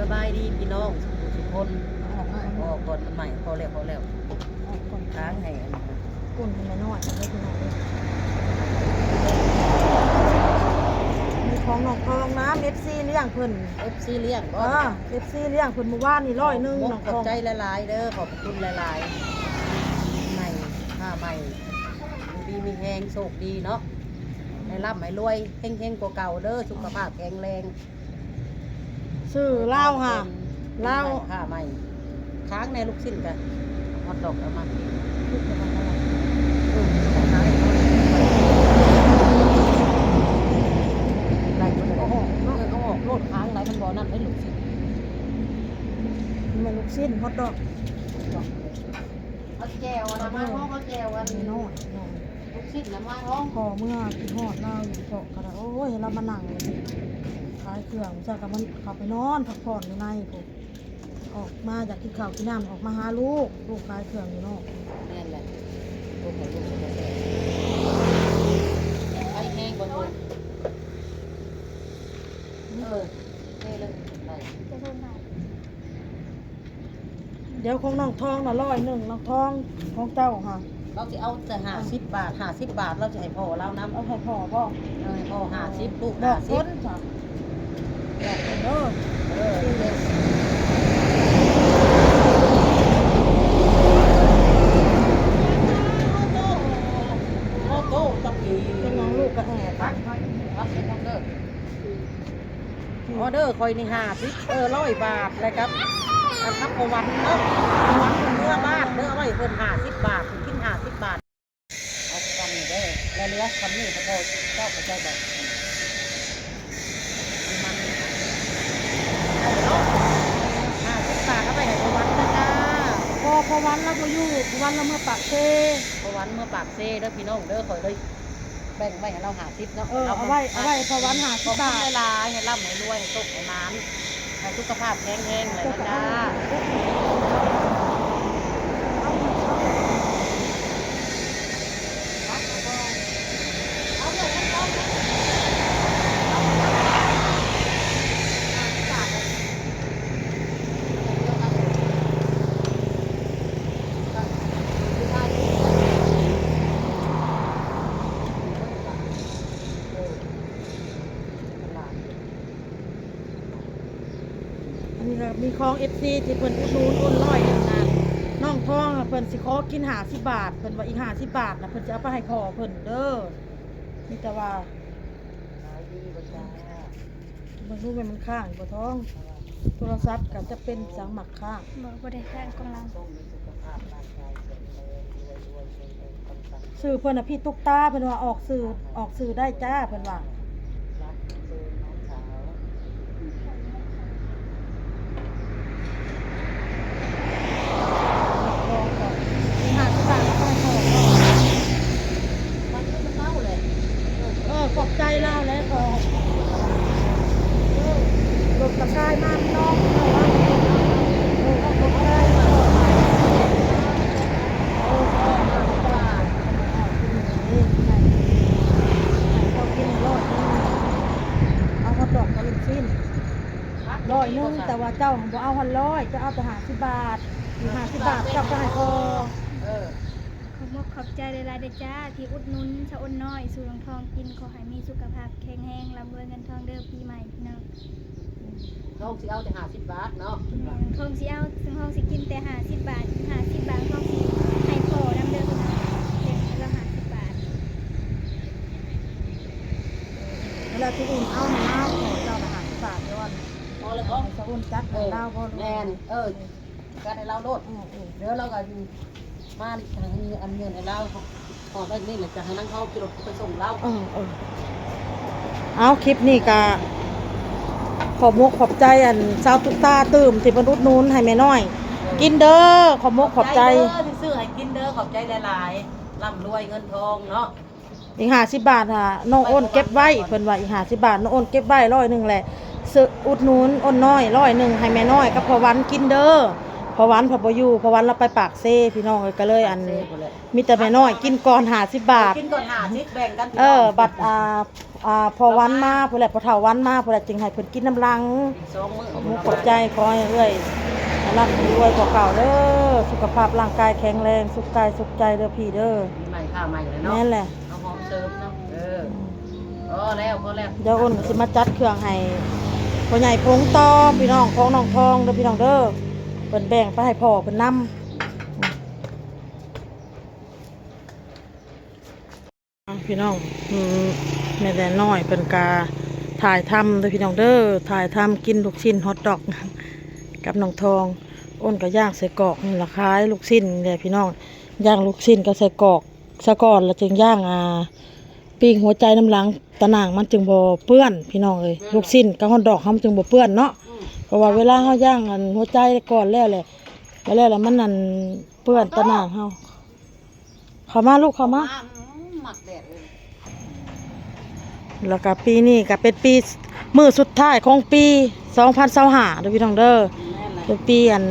ສະບາຍດີພີ່ນ້ອງທຸກຄົນ. ອອກກ່ອນ ອອກກ່ອນ ມັນໃໝ່. ພໍແລ້ວ ພໍແລ້ວ. ອອກກ່ອນ ຄ້າງໃຫ້ອັນນັ້ນນະ ກຸ້ນໃຫ້ແມ່ນ້ອຍເດີພີ່ນ້ອງເອີຍ. ມີຂອງນ້ອງທອງນຳ ເອັຟຊີລ້ຽງເພິ່ນ. ເອັຟຊີລ້ຽງບໍ? ເອີ ເອັຟຊີລ້ຽງເພິ່ນມື້ວານນີ້ຮ້ອຍໜຶ່ງ. ຂອບ ຂອບໃຈຫຼາຍໆເດີ ຂອບພະຄຸນຫຼາຍໆ. ໃໝ່ ຜ້າໃໝ່ ຢູ່ດີມີແຮງ ໂຊກດີເນາະ ໃຫ້ລ່ຳໃຫ້ລວຍ ເຮັງໆກວ່າເກົ່າເດີ ສຸຂະພາບແຂງແຮງ. ຊື້ລາວຫາ ລາວ ໄດ້ຜ້າໃໝ່ ຄ້າງແດ່ລູກຊິ້ນກະ ຮອດດອກເອົາມາ ເອີ ໄດ້ ເອົາອອກເນາະ ເອີ ເອົາອອກໂລດ ຄ້າງໄດ້ ມັນບໍ່ນັ້ນໄດ້ລູກຊິ້ນ ມັນລູກຊິ້ນ ຮອດດອກ ເອົາແຈ່ວອັນນັ້ນມາ ເອົາແຈ່ວອັນນີ້ເນາະ ລູກຊິ້ນນຳມາ ພໍເມື່ອຄິດຮອດລາວຢູ່ເພາະກະໄດ້ ໂອ້ຍ ລາວມານັ່ງຂາຍເຄື່ອງ ຊັ້ນກະມັນເຂົ້າໄປນອນພັກຜ່ອນຢູ່ໃນພຸ້ນ ອອກມາຢາກກິນເຂົ້າກິນນ້ຳ ອອກມາຫາລູກ ລູກຂາຍເຄື່ອງຢູ່ນອກ. ແມ່ນແຫຼະ ລູກໃຫ້ລູກ ໄຟແຮງບໍ່ທົນ ເອີ ເທເລີຍ ໄດ້ ຈະທົນໄດ້. ດຽວຂອງນ້ອງທອງນະ ຮ້ອຍໜຶ່ງ ນ້ອງທອງ ຂອງເຈົ້າຫະ ລາວຊິເອົາແຕ່ຫ້າສິບບາດ ຫ້າສິບບາດ ລາວຊິໃຫ້ພໍ່ລາວນຳ. ເອົາໃຫ້ພໍ່ບໍ? ເອີ ໃຫ້ພໍ່ຫ້າສິບ ລູກຫ້າສິບ ບອກເພິ່ນຊະ ບອກເພິ່ນເດີ ເອີ ໂອໂຕ ໂອໂຕ ຕະກີ ເປັນຫຍັງລູກກະແອບ ປັກ ປັກ ປັກເດີ. ອໍເດີຂ້ອຍນີ້ຫ້າສິບ ເອີ ຮ້ອຍບາດ ແລ້ວກັບອັນກັບພໍ່ວັນເນາະ ພໍ່ວັນເມືອບ້ານເດີ ເອົາໄວ້ເພິ່ນຫ້າສິບບາດ ກິນຫ້າສິບບາດ. ເອົາສ່ຳນີ້ເດີ ແລ້ວເຫຼືອສ່ຳນີ້ ພໍ່ເຈົ້າເຂົ້າໃຈບໍ່? ຫ້າສິບບາດ ເອົາໄວ້ໃຫ້ພໍ່ວັນເດີຈ້າ. ພໍ່ ພໍ່ວັນລາວບໍ່ຢູ່ ພໍ່ວັນລາວເມືອປາກເຊ ພໍ່ວັນເມືອປາກເຊເດີພີ່ນ້ອງເດີ ຂ້ອຍເລີຍ ແບ່ງໄວ້ໃຫ້ລາວຫ້າສິບເນາະ. ເອີ ເອົາໄວ້ ເອົາໄວ້ໃຫ້ພໍ່ວັນຫ້າສິບບາດ. ຂອບຄຸນຫຼາຍໆ ໃຫ້ລ່ຳໃຫ້ລວຍ ໃຫ້ໂຊກໃຫ້ໝານ ໃຫ້ສຸຂະພາບແຂງແຮງແຫຼະນະຈ້າ. ອັນນີ້ກະມີຂອງເອັຟຊີທີ່ເພິ່ນອຸດໜູນໂອນຮ້ອຍໜຶ່ງນະ ນ້ອງທອງເພິ່ນຊິຂໍກິນຫ້າສິບບາດ ເພິ່ນວ່າອີກຫ້າສິບບາດນະ ເພິ່ນຊິເອົາໄປໃຫ້ພໍ່ເພິ່ນເດີ. ມີແຕ່ວ່າ ເບິ່ງດູແມ່ນມັນຄ້າງບໍ່ທອງ ໂທລະສັບກະຈະເປັນສັງມັກຄ້າງ. ບໍ່ ບໍ່ໄດ້ຄ້າງຂອງລາວ. ຊື່ເພິ່ນນະ ພີ່ຕຸກຕາ ເພິ່ນວ່າອອກຊື່ ອອກຊື່ໄດ້ຈ້າ ເພິ່ນວ່າ. ເອີ ຂອບໃຈລາວແຫຼະ ເອີ ລົດກະຊາຍມາພີ່ນ້ອງ ເອີ ຂອບໃຈ ເອີ ເອົາຮອດດອກກັບລູກຊິ້ນ ຮ້ອຍໜຶ່ງ ແຕ່ວ່າເຈົ້າບໍ່ເອົາຮອດຮ້ອຍ ເຈົ້າເອົາແຕ່ຫ້າສິບບາດ ອີກຫ້າສິບບາດເຈົ້າກະໃຫ້ພໍ່. ເອີ ຂອບມຸກຂອບໃຈຫຼາຍໆເດີຈ້າ ທີ່ອຸດໜູນຊາອົນນ້ອຍ ສູ່ນ້ອງທອງກິນ. ຂໍໃຫ້ມີສຸຂະພາບແຂງແຮງ ລ່ຳລວຍເງິນທອງເດີ ປີໃໝ່ພີ່ນ້ອງ. ນ້ອງຊິເອົາແຕ່ຫ້າສິບບາດເນາະ. ແມ່ນ ທອງຊິເອົາ ທອງຊິກິນແຕ່ຫ້າສິບບາດ ຫ້າສິບບາດ ທອງຊິໃຫ້ພໍ່ນຳເດີພີ່ນ້ອງ ເຮັດໃຫ້ລາວຫ້າສິບບາດ. ເວລາທີ່ອຸ່ນເອົາໃຫ້ລາວ ຂໍເຈົ້າລະຫ້າສິບບາດ ຍ້ອນ ພໍແລ້ວ ສາອຸ່ນຈັດໃຫ້ລາວບໍ່? ແມ່ນ ເອີ ກັນໃຫ້ລາວໂລດ. ເອີ ເອີ ດຽວລາວກະມາອັນເງິນໃຫ້ລາວ ຮອດໄດ້ນີ້ແຫຼະ ຈະໃຫ້ນາງເຮົາຂີ່ລົດໄປສົ່ງລາວ. ເອີ ເອີ ເອົາ ຄລິບນີ້ກະຂອບມຸກຂອບໃຈອັນສາວຕຸກຕາຕື່ມ ທີ່ເພິ່ນອຸດໜູນໃຫ້ແມ່ນ້ອຍກິນເດີ ຂອບມຸກຂອບໃຈ ຂອບໃຈເດີ ທີ່ຊື້ໃຫ້ກິນເດີ ຂອບໃຈຫຼາຍໆ ລ່ຳລວຍເງິນທອງເນາະ. ອີກຫ້າສິບບາດຫານ້ອງໂອນເກັບໄວ້ ເພິ່ນວ່າອີກຫ້າສິບບາດ ນ້ອງໂອນເກັບໄວ້ຮ້ອຍໜຶ່ງແຫຼະ ຊື້ອຸດໜູນໂອນນ້ອຍຮ້ອຍໜຶ່ງ ໃຫ້ແມ່ນ້ອຍກັບພໍ່ວັນກິນເດີ. ພໍ່ວັນເພິ່ນບໍ່ຢູ່ ພໍ່ວັນລາວໄປປາກເຊພີ່ນ້ອງເອີຍ ກະເລີຍອັນ ມີແຕ່ແມ່ນ້ອຍກິນກ່ອນຫ້າສິບບາດ ກິນກ່ອນຫ້າສິບ ແບ່ງກັນ. ເອີ ບັດ ອ່າ ອ່າ ພໍ່ວັນມາພຸ້ນແຫຼະ ພໍ່ເຖົ້າວັນມາພຸ້ນແຫຼະ ຈຶ່ງໃຫ້ເພິ່ນກິນນຳຫຼັງ. ຂໍຂອບໃຈ ຂໍໃຫ້ເອື້ອຍຮ່ຳໃຫ້ລວຍກວ່າເກົ່າເດີ ສຸຂະພາບຮ່າງກາຍແຂງແຮງ ສຸກກາຍສຸກໃຈເດີພີ່ເດີ. ປີໃໝ່ຟ້າໃໝ່ແລ້ວເນາະ ແມ່ນແຫຼະ ເຮົາພ້ອມເສີມເນາະ. ເອີ ພໍແລ້ວ ພໍແລ້ວ ດຽວໂອນກໍຊິມາຈັດເຄື່ອງໃຫ້ພໍ່ໃຫຍ່ພົງຕໍ່ ພີ່ນ້ອງຂອງນ້ອງທອງເດີ ພີ່ນ້ອງເດີ. ເພິ່ນແບ່ງໄປໃຫ້ພໍ່ເພິ່ນນຳ. ພີ່ນ້ອງ ອືມ ແມ່ແດນນ້ອຍເພິ່ນກະຖ່າຍທຳເດີພີ່ນ້ອງເດີ ຖ່າຍທຳກິນລູກຊິ້ນຮອດດອກກັບນ້ອງທອງ. ໂອນກະຍ່າງໄສ້ກອກນີ້ລະ ຂາຍລູກຊິ້ນນີ້ແຫຼະພີ່ນ້ອງ ຍ່າງລູກຊິ້ນກັບໄສ້ກອກສາກ່ອນ ລະຈຶ່ງຍ່າງ ອ່າ ປີ້ງຫົວໃຈນຳຫຼັງ ຕາໜ່າງມັນຈຶ່ງບໍ່ເປື້ອນພີ່ນ້ອງເອີຍ. ລູກຊິ້ນກັບຮອດດອກເຮົາມັນຈຶ່ງບໍ່ເປື້ອນເນາະ ເພາະວ່າເວລາເຮົາຍ່າງອັນຫົວໃຈກ່ອນແລ້ວແຫຼະ ແລ້ວ ແລ້ວມັນອັນເປື້ອນຕາໜ່າງເຮົາ. ເຂົ້າມາລູກ ເຂົ້າມາ ອືມ ມັກແດດເລີຍ. ແລ້ວກະປີນີ້ກະເປັນປີ ມື້ສຸດທ້າຍຂອງປີສອງພັນຊາວຫ້າເດີພີ່ນ້ອງເດີ ແມ່ນແຫຼະ ເປັນປີອັນ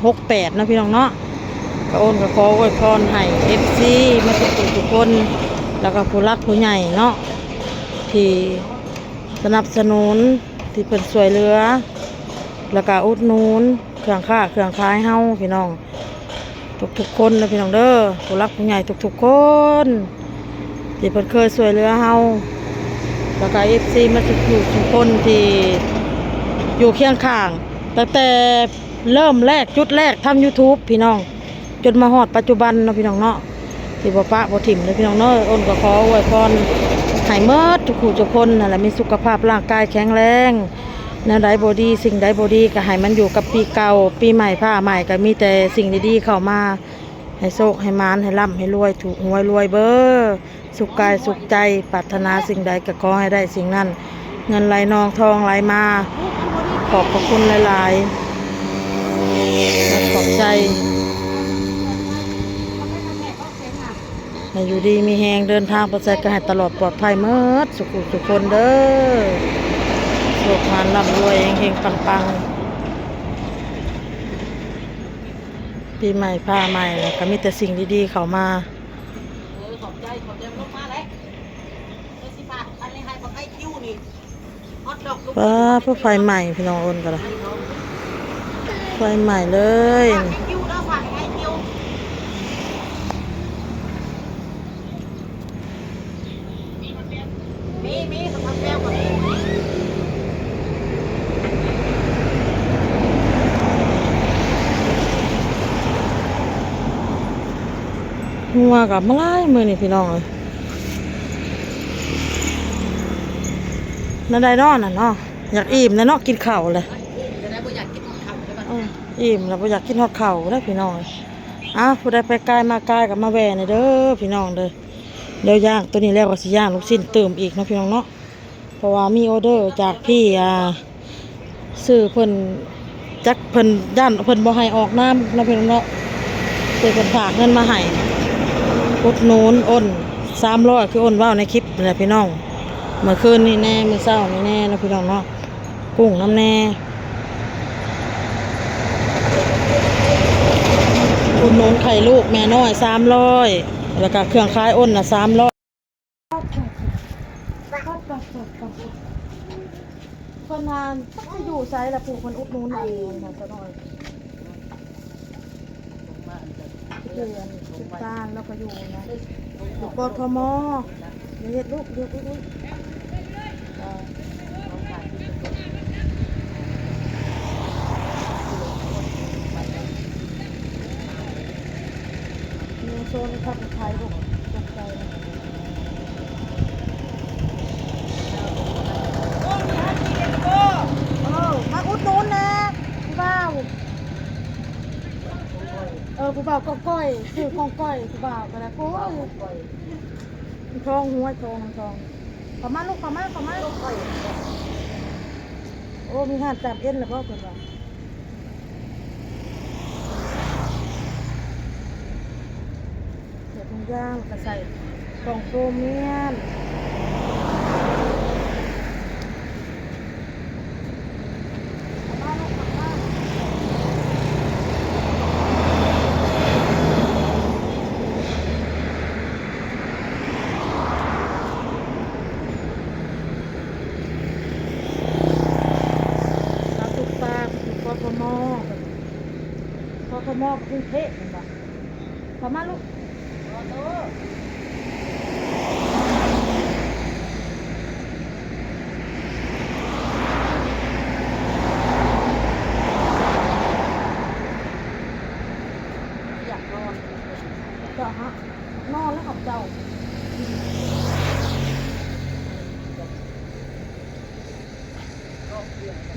ຫົກແປດເນາະພີ່ນ້ອງເນາະ. ກະໂອນກະຂໍອວຍພອນໃຫ້ເອັຟຊີໝົດທຸກຄົນ ແລ້ວກະຜູ້ຫຼັກຜູ້ໃຫຍ່ເນາະ ທີ່ສະໜັບສະໜູນ ທີ່ເພິ່ນຊ່ວຍເຫຼືອ ແລ້ວກະອຸດໜູນເຄື່ອງຄ້າເຄື່ອງຂາຍເຮົາພີ່ນ້ອງ ທຸກໆຄົນເດີພີ່ນ້ອງເດີ ຜູ້ຫຼັກຜູ້ໃຫຍ່ທຸກໆຄົນ ທີ່ເພິ່ນເຄີຍຊ່ວຍເຫຼືອເຮົາ ແລ້ວກະເອັຟຊີໝົດທຸກຜູ້ທຸກຄົນທີ່ຢູ່ຄຽງຂ້າງ ຕັ້ງແຕ່ເລີ່ມແລກ ຈຸດແລກທຳຢູທູບພີ່ນ້ອງ ຈົນມາຮອດປັດຈຸບັນເນາະພີ່ນ້ອງເນາະ ທີ່ບໍ່ປະບໍ່ຖິ້ມເດີພີ່ນ້ອງເດີ. ໂອນກໍຂໍອວຍພອນໃຫ້ໝົດທຸກຜູ້ທຸກຄົນຫັ້ນແຫຼະ ມີສຸຂະພາບຮ່າງກາຍແຂງແຮງ ແນວໃດບໍ່ດີ ສິ່ງໃດບໍ່ດີກໍໃຫ້ມັນຢູ່ກັບປີເກົ່າ ປີໃໝ່ຟ້າໃໝ່ກໍມີແຕ່ສິ່ງດີໆເຂົ້າມາ ໃຫ້ໂຊກໃຫ້ໝານ ໃຫ້ລ່ຳໃຫ້ລວຍ ຖືກຫວຍລວຍເບີ ສຸກກາຍສຸກໃຈ ປາດຖະໜາສິ່ງໃດກໍຂໍໃຫ້ໄດ້ສິ່ງນັ້ນ ເງິນໄຫຼນອງທອງໄຫຼມາ ຂອບພະຄຸນຫຼາຍໆ ຂອບໃຈ ໃຫ້ຢູ່ດີມີແຮງ ເດີນທາງໄປໃສກໍໃຫ້ຕະຫຼອດປອດໄພໝົດ ສຸຂູສຸຄົນເດີ ໂຊກໝານລ່ຳລວຍ ເຮັງໆ ປັງໆ ປີໃໝ່ຟ້າໃໝ່ ແລ້ວກໍມີແຕ່ສິ່ງດີໆເຂົ້າມາ. ເອີ ຂອບໃຈ ຂອບໃຈ ລົງມາແຫຼະ ເອີ ຊິພາອັນນີ້ໃຫ້ບັກໄອ້ຄິວນີ້ ຮອດດອກ ປ້າ ເພິ່ນໄຟໄໝ້ພີ່ນ້ອງ ໂອນກໍໄດ້ ໄຟໄໝ້ເລີຍ ຝາກໄອ້ຄິວເດີ ຝາກໄອ້ຄິວ ມີ ມີ ບັກແກ້ວກໍມີ ງົວກໍມາຫຼາຍມື້ນີ້ພີ່ນ້ອງເອີຍ ແນວໃດເນາະ ນັ້ນເນາະ ຢາກອີ່ມແລ້ວເນາະ ກິນເຂົ້າແລ້ວ ອີ່ມແລ້ວບໍ່ຢາກກິນຮອດເຂົ້າເດ້ ເອີ ອີ່ມແລ້ວບໍ່ຢາກກິນຮອດເຂົ້າເດ້ພີ່ນ້ອງເອີຍ. ອ້າ ຜູ້ໃດໄປກາຍມາກາຍກໍມາແວ່ແດ່ເດີພີ່ນ້ອງເດີ ດຽວຍ່າງໂຕນີ້ແລ້ວກໍຊິຍ່າງລູກຊິ້ນຕື່ມອີກເນາະພີ່ນ້ອງເນາະ ເພາະວ່າມີອໍເດີຈາກພີ່ ອ່າ ຊື້ເພິ່ນ ຈັກເພິ່ນຢ້ານເພິ່ນບໍ່ໃຫ້ອອກນາມເນາະພີ່ນ້ອງເນາະ ເພິ່ນ ເພິ່ນຝາກເງິນມາໃຫ້ ອຸດໜູນໂອນສາມຮ້ອຍ ຄືໂອນເວົ້າໃນຄລິບແຫຼະພີ່ນ້ອງ ເມື່ອຄືນນີ້ແດ່ ມື້ເຊົ້ານີ້ແດ່ເນາະພີ່ນ້ອງເນາະ ກຸ້ງນຳແດ່ ອຸດໜູນໄຂ່ລູກແມ່ນ້ອຍສາມຮ້ອຍ ແລ້ວກະເຄື່ອງຂາຍໂອນນະສາມຮ້ອຍ. ເພິ່ນວ່າຈັກຊິຢູ່ໃສລະ ຜູ້ເພິ່ນອຸດໜູນອັນນີ້ນະ ຕານ້ອຍ ເປັນ ເປັນຕານ ລາວກໍຢູ່ນະ ຢູ່ ກທມ ຢ່າເຮັດລູກ ເຮັດລູກ ເອີ ມີໂຊນຄັບໄທບໍ່ ຕົກໃຈນະ ເອີ ມາອຸດໜູນແດ່ ຜູ້ບ່າວ ເອີ ຜູ້ບ່າວກອງກ້ອຍ ຊື່ກອງກ້ອຍ ຜູ້ບ່າວກໍໄດ້ ໂອ້ຍ ທອງ ຫົວທອງ ທອງ ເຂົ້າມາລູກ ເຂົ້າມາ ເຂົ້າມາ ໂອ້ ມີຮ້ານຈາມເອັນແລ້ວບໍ່ ເພິ່ນວ່າ ເຮັດທຸກຢ່າງ ແລ້ວກໍໃສ່ກ່ອງໂຟມມຽນ. ເ ມອບກຸງເທບແມ່ນບໍ່? ເຂົ້າມາລູກ. ຢາກນອນ ເຈົ້າຮະ ນອນແລ້ວຂອງເຈົ້າ.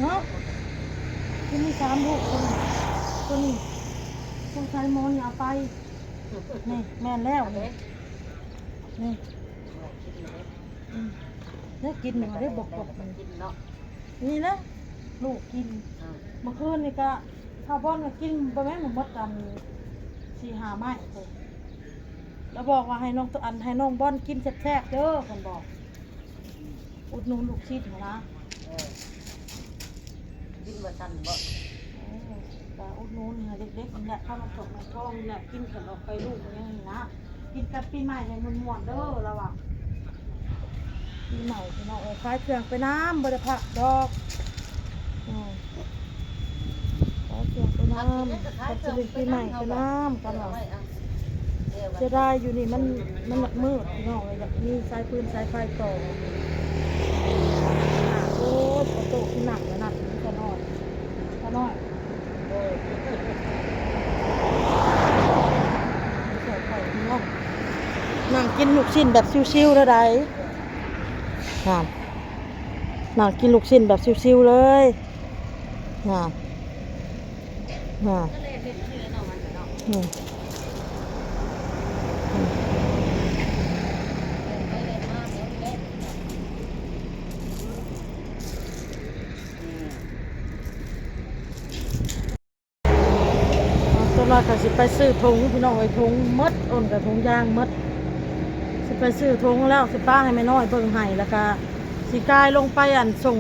ເນາະ ຄືມີສາມລູກ ຕົວນີ້ ຕົວນີ້ສົງໄສໝໍນີ້ເອົາໄປ. ນີ້ແມ່ນແລ້ວນີ້ ນີ້ ອືມ ໄດ້ກິນຢູ່ເດ້ ບົກໆ ກິນເນາະ. ນີ້ແຫຼະລູກກິນ ເມື່ອຄືນນີ້ກະ ເຖົ້າບອນກະກິນບໍ່ແມ່ນໝົດອັນສີ່ຫ້າໄມ້ພຸ້ນ. ລາວບອກວ່າໃຫ້ນ້ອງ ອັນ ໃຫ້ນ້ອງບອນກິນແຊບໆເດີ ເພິ່ນບອກ. ອຸດໜູນລູກຊິ້ນຫັ້ນນະ ເອີ ກິນວ່າຊັ້ນບໍ? ເອີ ກະອຸດໜູນໃຫ້ເດັກໆນີ້ແຫຼະ ເຂົ້ານຳສົກນຳທ້ອງນີ້ແຫຼະ ກິນກັນອອກໄປລູກຫຍັງນີ້ນະ ກິນກັນປີໃໝ່ໃຫ້ມ່ວນໆເດີ ລາວວ່າ. ປີໃໝ່ພີ່ນ້ອງເອີຍ ຂາຍເຄື່ອງໄປນຳ ບໍ່ໄດ້ພັກດອກ. ອືມ ຂາຍເຄື່ອງໄປນຳ ກັບສະລິງປີໃໝ່ໄປນຳກັນວ່າ. ເສຍດາຍຢູ່ນີ້ມັນ ມັນມືດພີ່ນ້ອງເອີຍ ຢາກມີສາຍຟືນສາຍໄຟຕໍ່. ໂອ້ຍ ປະຕູຄືໜັກຂະໜາດນີ້ ຂະນ້ອຍ ຂະນ້ອຍ. ນັ່ງກິນລູກຊິ້ນແບບຊິວໆເດີໃດ໋ ນັ້ນ ນັ່ງກິນລູກຊິ້ນແບບຊິວໆເລີຍ ນັ້ນ ນັ້ນ ອືມ ອືມ. ສ່ວນຫຼາຍກະຊິໄປຊື້ຖົງພີ່ນ້ອງເອີຍ ຖົງໝົດ ໂອນກະຖົງຢາງໝົດ. ຊິໄປຊື້ຖົງແລ້ວ ຊິປະໃຫ້ແມ່ນ້ອຍເບິ່ງໃຫ້ ແລ້ວກະຊິກາຍລົງໄປ ອັນ ສົ່ງ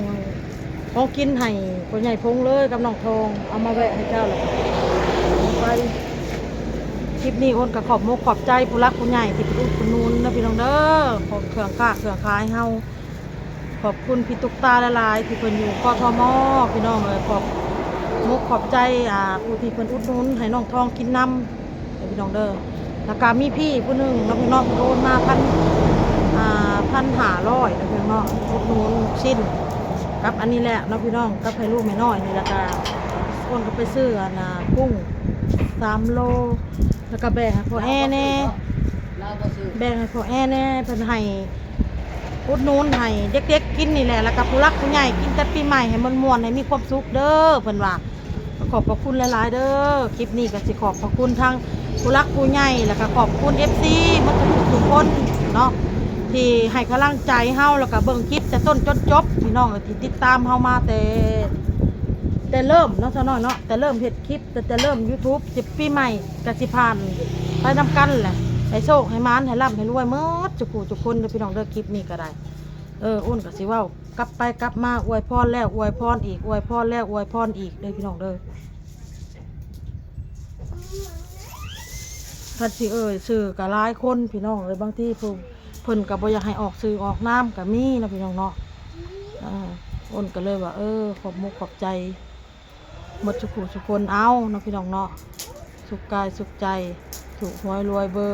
ຂອງກິນໃຫ້ພໍ່ໃຫຍ່ພົງເລີຍກັບນ້ອງທອງ ເອົາມາແວະໃຫ້ເຈົ້າ ແລ້ວກະລົງໄປ. ຄລິບນີ້ໂອນກະຂອບມົກຂອບໃຈຜູ້ຫຼັກຜູ້ໃຫຍ່ທີ່ເປັນອຸດໜູນເດີພີ່ນ້ອງເດີ ຂອງເຄື່ອງຄ້າເຄື່ອງຂາຍເຮົາ. ຂອບຄຸນພີ່ຕຸກຕາຫຼາຍໆ ທີ່ເພິ່ນຢູ່ ກທມ ພີ່ນ້ອງເອີຍ ຂອບມົກຂອບໃຈ ອ່າ ຜູ້ທີ່ເພິ່ນອຸດໜູນໃຫ້ນ້ອງທອງກິນນຳເດີພີ່ນ້ອງເດີ. ແລ້ວກະມີພີ່ຜູ້ໜຶ່ງເນາະ ພີ່ນ້ອງ ເພິ່ນໂອນມາພັນ ອ່າ ພັນຫ້າຮ້ອຍເນາະ ພີ່ນ້ອງເນາະ ອຸດໜູນລູກຊິ້ນກັບອັນນີ້ແຫຼະເນາະ ພີ່ນ້ອງ ກັບໃຫ້ລູກແມ່ນ້ອຍນີ້ ແລ້ວກະໂອນກະໄປຊື້ອັນນ່າ ກຸ້ງສາມໂລ ແລ້ວກະແບ່ງໃຫ້ພໍ່ແອແດ່ ແບ່ງໃຫ້ພໍ່ແອແດ່ ເພິ່ນໃຫ້ ອຸດໜູນໃຫ້ເດັກໆກິນນີ້ແຫຼະ ແລ້ວກະຜູ້ຫຼັກຜູ້ໃຫຍ່ກິນແຕ່ປີໃໝ່ໃຫ້ມ່ວນໆ ໃຫ້ມີຄວາມສຸກເດີ ເພິ່ນວ່າ. ຂອບພະຄຸນຫຼາຍໆເດີ. ຄລິບນີ້ກະຊິຂອບພະຄຸນທາງຜູ້ຫຼັກຜູ້ໃຫຍ່ ແລ້ວກະຂອບຄຸນເອັຟຊີໝົດທຸກໆຄົນເນາະ ທີ່ໃຫ້ກຳລັງໃຈເຮົາ ແລ້ວກະເບິ່ງຄລິບແຕ່ຕົ້ນຈົນຈົບ ພີ່ນ້ອງເອີຍ ທີ່ຕິດຕາມເຮົາມາແຕ່ ແຕ່ເລີ່ມເນາະ ຊາວນ້ອຍເນາະ ແຕ່ເລີ່ມເຮັດຄລິບ ແຕ່ ແຕ່ເລີ່ມຢູທູບ ຊິປີໃໝ່ກະຊິຜ່ານໄປນຳກັນແຫຼະ ໃຫ້ໂຊກໃຫ້ໝານ ໃຫ້ລ່ຳໃຫ້ລວຍໝົດທຸກຜູ້ທຸກຄົນເດີ ພີ່ນ້ອງເດີ. ຄລິບນີ້ກະໄດ້ ເອີ ໂອນກະຊິເວົ້າກັບໄປກັບມາ ອວຍພອນແລ້ວອວຍພອນອີກ ອວຍພອນແລ້ວອວຍພອນອີກເດີ ພີ່ນ້ອງເດີ. ຄັນຊິເອີ່ຍຊື່ກະຫຼາຍຄົນ ພີ່ນ້ອງເອີຍ ບາງທີຜູ້ ເພິ່ນກະບໍ່ຢາກໃຫ້ອອກຊື່ອອກນາມກະມີເນາະ ພີ່ນ້ອງເນາະ. ເອີ ໂອນກະເລີຍວ່າ ເອີ ຂອບມົກຂອບໃຈ ໝົດສຸຜູ້ສຸຄົນເອົາເນາະ ພີ່ນ້ອງເນາະ ສຸກກາຍສຸກໃຈ ຖືກຫວຍລວຍເບີ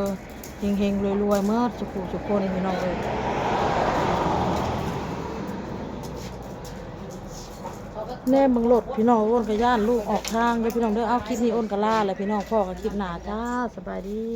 ເຮັງໆລວຍໆ ໝົດສຸຜູ້ສຸຄົນ ພີ່ນ້ອງເອີຍ. ແນມເບິ່ງລົດ ພີ່ນ້ອງ ໂອນກະຢ້ານລູກອອກທາງເດີ ພີ່ນ້ອງເດີ. ເອົາ ຄລິບນີ້ໂອນກະລາແຫຼະ ພີ່ນ້ອງ ພໍ້ກັນຄລິບໜ້າຈ້າ ສະບາຍດີ.